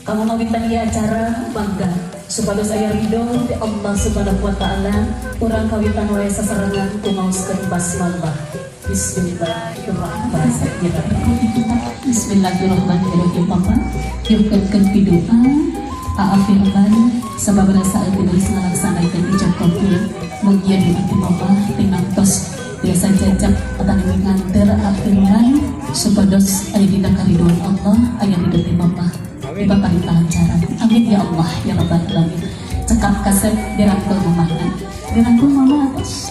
Kanggo ngawitan ieu acara, mangga supados aya ridho ti Allah Subhanahu wa Taala, urang kawitan wae sasarengan ku maoskeun basmalah. Bismillahirrahmanirrahim. Bismillahirrahmanirrahim. Papa yukkeun pidoa Aa Firman sababaraha saat baris ngalaksanakeun ijab kabul. Mugia di ti Mama tinangtos biasa jajak atanawi nganter Aa Firman supados aya dina karidoan Allah, aya ridho ti Mama, dipaparin kalancaran. Amin ya Allah ya Rabbal Alamin. Cekap kasep, dirangkul mamahna, dirangkul mama atas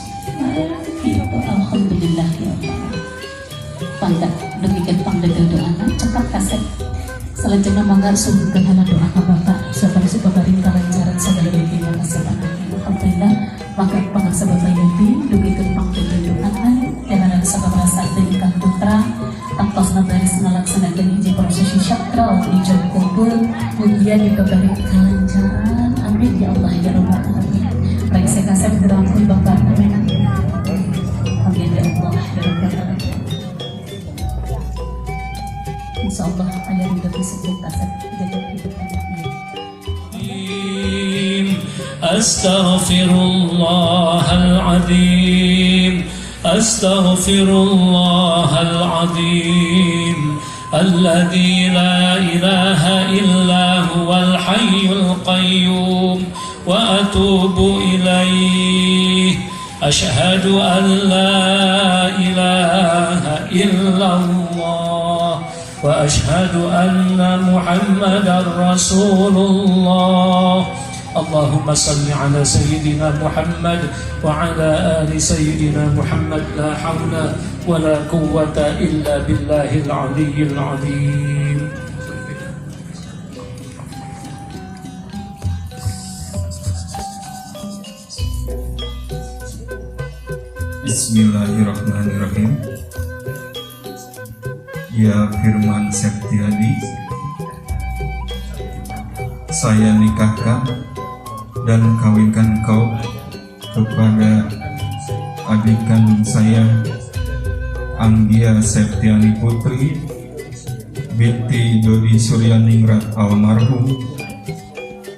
gitu. Alhamdulillah ya Allah. Pangkat demikian pangdegel doana. Cekap kasep. Selanjutnya mangga suguhkeun heula doa ka Bapak supaya dipaparin kalancaran segala dunia kasepan. Alhamdulillah. Maka pangaksa Bapak Yati dugikeun pangdegel doana jalanan sababaraha saat kang putra tangtosna baris ngalaksanakeun hiji prosesi sakral ijab kabul. Mugia dipaparin kalancaran. Amin ya Allah ya Rabbal Alamin. Baik, saya kasih dirangkul Bapak. Amin, amin ya Allah ya Rabbal Alamin. Insya Allah aya ridho disebut kasep jaga hidup anaknya. أستغفر الله العظيم، أستغفر الله العظيم الذي لا إله إلا هو الحي القيوم وأتوب إليه. أشهد أن لا إله إلا الله وأشهد أن محمدا رسول الله. اللهم صل على سيدنا محمد وعلى آل سيدنا محمد. لا حول ولا قوة إلا بالله العلي العظيم. Bismillahirrahmanirrahim. Ya Firman Septiadi, saya nikahkan dan kawinkan kau kepada adik kandung saya, Anggia Septiani Putri binti Dodi Suryaningrat almarhum,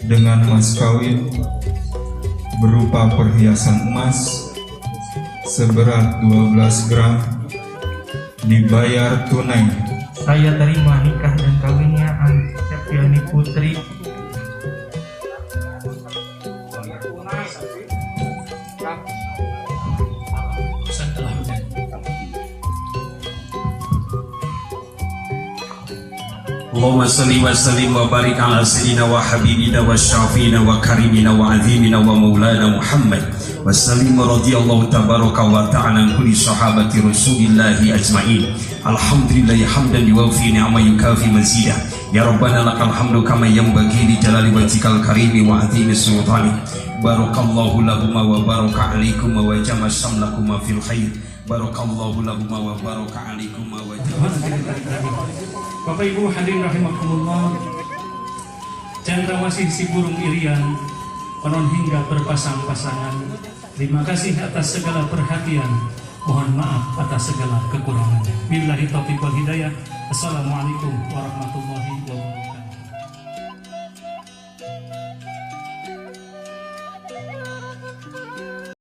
dengan mas kawin berupa perhiasan emas seberat 12 gram dibayar tunai. Saya terima nikah dan kawinnya Anggi Septiani Putri. اللهم صل وسلم وبارك على سيدنا وحبيبنا وشافينا وكريمنا وعظيمنا ومولانا محمد وسلم. رضي الله تبارك وتعالى عن كل صحابة رسول الله أجمعين. الحمد لله حمدا يوافي نعمه ويكافئ مزيده. يا ربنا لك الحمد كما ينبغي لجلال وجهك الكريم وعظيم سلطانك. بارك الله لهما وبارك عليكما وجمع شملكما في الخير. بارك الله لهما وبارك عليكما وجمع Bapak Ibu hadirin rahimakumullah. Cendrawasih si burung irian, konon hingga berpasang-pasangan. Terima kasih atas segala perhatian. Mohon maaf atas segala kekurangan. Billahi taufiq wal hidayah. Assalamualaikum warahmatullahi wabarakatuh.